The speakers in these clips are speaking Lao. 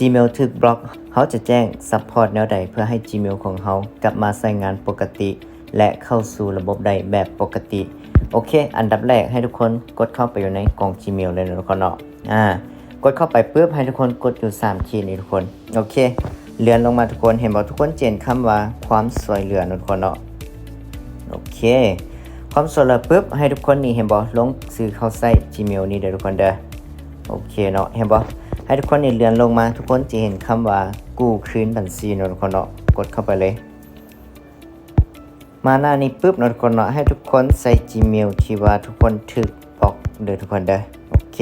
Gmail ຖືກບລັອກ, ເຮົາຈະແຈ້ງຊັບພອດແນວໃດເພື່ອໃຫ້ Gmail ຂອງເຮົາກັບມາໃຊ້ງານປົກກະຕິ ແລະ ເຂົ້າສູ່ລະບົບໄດ້ແບບປົກກະຕິ? ໂອເຄ, ອັນດັບແລກໃຫ້ທຸກຄົນກົດເຂົ້າໄປຢູ່ໃນກ່ອງ Gmail ເລີຍເນາະທຸກຄົນເນາະ. ອາ ກົດເຂົ້າໄປປຶບ ໃຫ້ທຸກຄົນກົດຢູ່ສາມຂີດນີ້ທຸກຄົນ. ໂອເຄ, ເລື່ອນລົງມາທຸກຄົນ, ເຫັນບໍ່? ທຸກຄົນຈະເຫັນຄຳວ່າຄວາມຊ່ວຍເຫຼືອເນາະທຸກຄົນເນາະ. ໂອເຄ, ຄວາມຊ່ວຍເຫຼືອປຶບ ໃຫ້ທຸກຄົນນີ້ ເຫັນບໍ່? ລົງຊື່ເຂົ້າໃຊ້ Gmail ນີ້ເດີທຸກຄົນເດີ. ໂອເຄເນາະ, ເຫັນບໍ່? ໃຫ້ທຸກຄົນນີ້ເລື່ອນລົງມາ, ທຸກຄົນຈະເຫັນຄຳວ່າກູ້ຄືນບັນຊີເນາະທຸກຄົນເນາະ. ກົດເຂົ້າໄປເລີຍ. ມາໜ້ານີ້ປຶບເນາະທຸກຄົນເນາະ, ໃຫ້ທຸກຄົນໃສ່ Gmail ທີ່ວ່າທຸກຄົນຖືກບລັອກເດີທຸກຄົນເດີ. ໂອເຄ,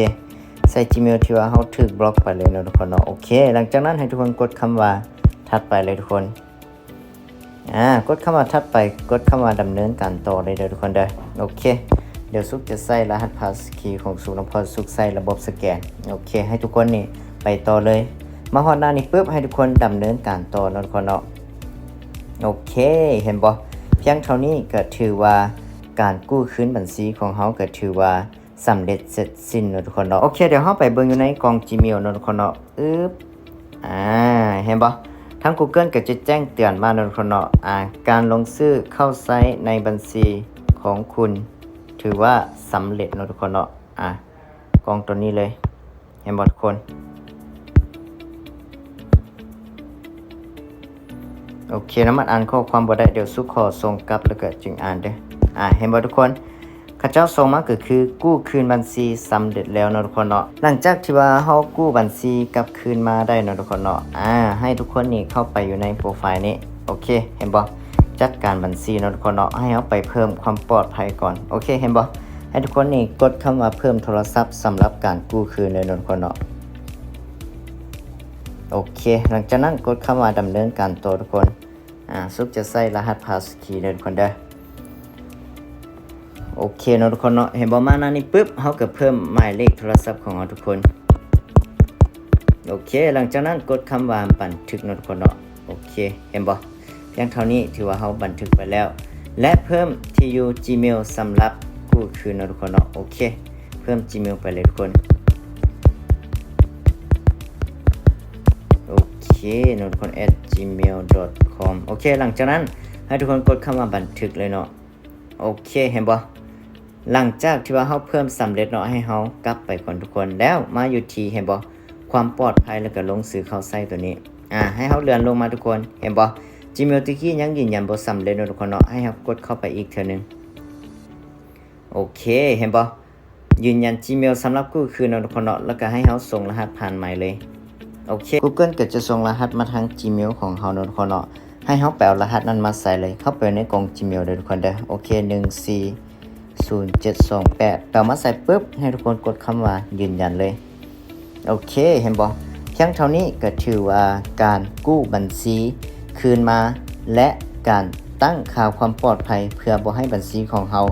ໃສ່ Gmail ທີ່ວ່າເຮົາຖືກບລັອກໄປເລີຍເນາະທຸກຄົນເນາະ. ໂອເຄ, ຫຼັງຈາກນັ້ນໃຫ້ທຸກຄົນກົດຄຳວ່າຖັດໄປເລີຍທຸກຄົນ. ອາ ກົດຄຳວ່າຖັດໄປ, ກົດຄຳວ່າດຳເນີນການຕໍ່ເລີຍເດີທຸກຄົນເດີ. ໂອເຄ, ດຽວສຸກຈະໃສ່ລະຫັດ passkey ຂອງສຸກນຳ ເພາະສຸກໃຊ້ລະບົບສະແກນ. ໂອເຄ, ໃຫ້ທຸກຄົນນີ້ໄປຕໍ່ເລີຍ. ມາຮອດໜ້ານີ້ປຶບ ໃຫ້ທຸກຄົນດຳເນີນການຕໍ່ເນາະທຸກຄົນເນາະ. ໂອເຄ, ເຫັນບໍ່? ພຽງເທົ່ານີ້ກໍຖືວ່າການກູ້ຄືນບັນຊີຂອງເຮົາກໍຖືວ່າສຳເລັດເສັດສິ້ນເນາະທຸກຄົນເນາະ. ໂອເຄ, ດຽວເຮົາໄປເບິ່ງຢູ່ໃນກ່ອງ Gmail ເນາະທຸກຄົນເນາະ. ອຶບ ອາ ເຫັນບໍ່? ທາງ Google ກໍຈະແຈ້ງເຕືອນມາເນາະທຸກຄົນເນາະ. ອາ ການລົງຊື່ເຂົ້າໃຊ້ໃນບັນຊີຂອງຄຸນຖືວ່າສຳເລັດເນາະທຸກຄົນເນາະ. ອາ ກ່ອງຕົວນີ້ເລີຍ. ເຫັນບໍ່ທຸກຄົນ? ໂອເຄ, ນ້ຳມັນອ່ານຂໍ້ຄວາມບໍ່ໄດ້, ດຽວສຸກຂໍສົ່ງກັບແລ້ວກໍຈຶ່ງອ່ານເດີ້. ອາ ເຫັນບໍ່ທຸກຄົນ? ເຂົາເຈົ້າສົ່ງມາກໍຄືກູ້ຄືນບັນຊີສຳເລັດແລ້ວເນາະທຸກຄົນເນາະ. ຫຼັງຈາກທີ່ວ່າເຮົາກູ້ບັນຊີກັບຄືນມາໄດ້ເນາະທຸກຄົນເນາະ, ອາ ໃຫ້ທຸກຄົນນີ້ເຂົ້າໄປຢູ່ໃນໂປຣໄຟລ໌ນີ້. ໂອເຄ, ເຫັນບໍ່? ຈັດການບັນຊີເນາະທຸກຄົນເນາະ, ໃຫ້ເຮົາໄປເພີ່ມຄວາມປອດໄພກ່ອນ. ໂອເຄ, ເຫັນບໍ່? ໃຫ້ທຸກຄົນນີ້ກົດຄຳວ່າເພີ່ມໂທລະສັບສຳລັບການກູ້ຄືນເດີເນາະທຸກຄົນເນາະ. ໂອເຄ, ຫຼັງຈາກນັ້ນກົດຄຳວ່າດຳເນີນການຕໍ່ທຸກຄົນ. ອາ ສຸກຈະໃສ່ລະຫັດ passkey ເດີທຸກຄົນເດີ. ໂອເຄເນາະທຸກຄົນເນາະ, ເຫັນບໍ່? ມາໜ້ານີ້ປຶບ ເຮົາກໍເພີ່ມໝາຍເລກໂທລະສັບຂອງເຮົາທຸກຄົນ. ໂອເຄ, ຫຼັງຈາກນັ້ນກົດຄຳວ່າບັນທຶກເນາະທຸກຄົນເນາະ. ໂອເຄ, ເຫັນບໍ່? ພຽງເທົ່ານີ້ຖືວ່າເຮົາບັນທຶກໄປແລ້ວ ແລະ ເພີ່ມທີ່ຢູ່ Gmail ສຳລັບກູ້ຄືນເນາະທຸກຄົນເນາະ. ໂອເຄ, ເພີ່ມ Gmail ໄປເລີຍທຸກຄົນ. ໂອເຄເນາະທຸກຄົນ at gmail dot com. ໂອເຄ, ຫຼັງຈາກນັ້ນໃຫ້ທຸກຄົນກົດຄຳວ່າບັນທຶກເລີຍເນາະ. ໂອເຄ, ເຫັນບໍ່? ຫຼັງຈາກທີ່ວ່າເຮົາເພີ່ມສຳເລັດເນາະ, ໃຫ້ເຮົາກັບໄປກ່ອນທຸກຄົນ, ແລ້ວມາຢູ່ທີ່ ເຫັນບໍ່? ຄວາມປອດໄພ ແລ້ວກໍລົງຊື່ເຂົ້າໃຊ້ຕົວນີ້. ອາ ໃຫ້ເຮົາເລື່ອນລົງມາທຸກຄົນ, ເຫັນບໍ່? Gmail ທີ່ກີ້ຍັງຢືນຢັນບໍ່ສຳເລັດເນາະທຸກຄົນເນາະ, ໃຫ້ເຮົາກົດເຂົ້າໄປອີກເທື່ອໜຶ່ງ. ໂອເຄ, ເຫັນບໍ່? ຢືນຢັນ Gmail ສຳລັບກູ້ຄືນເນາະທຸກຄົນເນາະ, ແລ້ວກໍໃຫ້ເຮົາສົ່ງລະຫັດຜ່ານໃໝ່ເລີຍ. ໂອເຄ, Google ກໍຈະສົ່ງລະຫັດມາທາງ Gmail ຂອງເຮົາເນາະທຸກຄົນເນາະ, ໃຫ້ເຮົາໄປເອົາລະຫັດນັ້ນມາໃສ່ເລີຍ. ເຂົ້າໄປໃນກ່ອງ Gmail ເດີທຸກຄົນເດີ. ໂອເຄ, ໜຶ່ງສີ່ສູນເຈັດສອງແປດ ໄປເອົາມາໃສ່ປຶບ ໃຫ້ທຸກຄົນກົດຄຳວ່າຢືນຢັນເລີຍ. ໂອເຄ, ເຫັນບໍ່? ພຽງເທົ່ານີ້ກໍຖືວ່າການກູ້ບັນຊີຄືນມາ ແລະ ການຕັ້ງຄ່າຄວາມປອດໄພເພື່ອບໍ່ໃຫ້ບັນຊີຂອງເຮົາ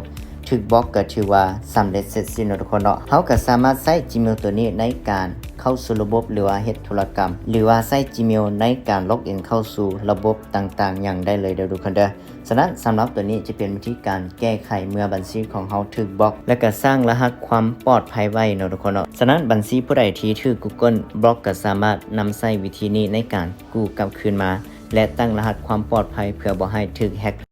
ຖືກບລັອກ ກໍຖືວ່າສຳເລັດເສັດສິ້ນເນາະທຸກຄົນເນາະ. ເຮົາກໍສາມາດໃຊ້ Gmail ຕົວນີ້ໃນການເຂົ້າສູ່ລະບົບ ຫຼືວ່າເຮັດທຸລະກຳ ຫຼືວ່າໃຊ້ Gmail ໃນການ log in ເຂົ້າສູ່ລະບົບຕ່າງໆຫຍັງໄດ້ເລີຍເດີທຸກຄົນເດີ. ສະນັ້ນ ສຳລັບຕົວນີ້ຈະເປັນວິທີການແກ້ໄຂເມື່ອບັນຊີຂອງເຮົາຖືກບລັອກ ແລະ ກໍສ້າງລະຫັດຄວາມປອດໄພໄວ້ເນາະທຸກຄົນເນາະ. ສະນັ້ນ ບັນຊີຜູ້ໃດທີ່ຖືກ Google ບລັອກ ກໍສາມາດນຳໃຊ້ວິທີນີ້ໃນການ ກູ້ກັບຄືນມາ ແລະ ຕັ້ງລະຫັດຄວາມປອດໄພເພື່ອບໍ່ໃຫ້ຖືກແຮັກ